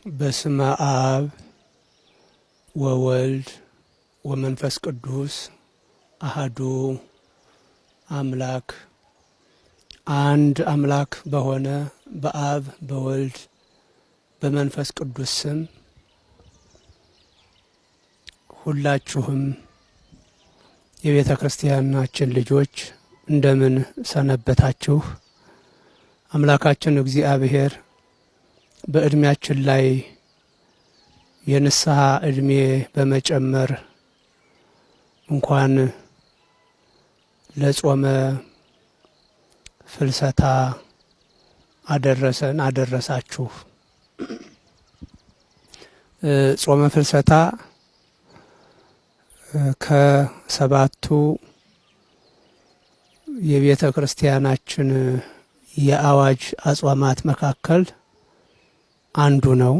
በስመ አብ ወወልድ ወመንፈስ ቅዱስ አህዱ አምላክ። አንድ አምላክ በሆነ በአብ በወልድ በመንፈስ ቅዱስ ስም ሁላችሁም የቤተ ክርስቲያናችን ልጆች እንደምን ሰነበታችሁ? አምላካችን እግዚአብሔር በእድሜያችን ላይ የንስሐ እድሜ በመጨመር እንኳን ለጾመ ፍልሰታ አደረሰን አደረሳችሁ። ጾመ ፍልሰታ ከሰባቱ የቤተ ክርስቲያናችን የአዋጅ አጽዋማት መካከል አንዱ ነው።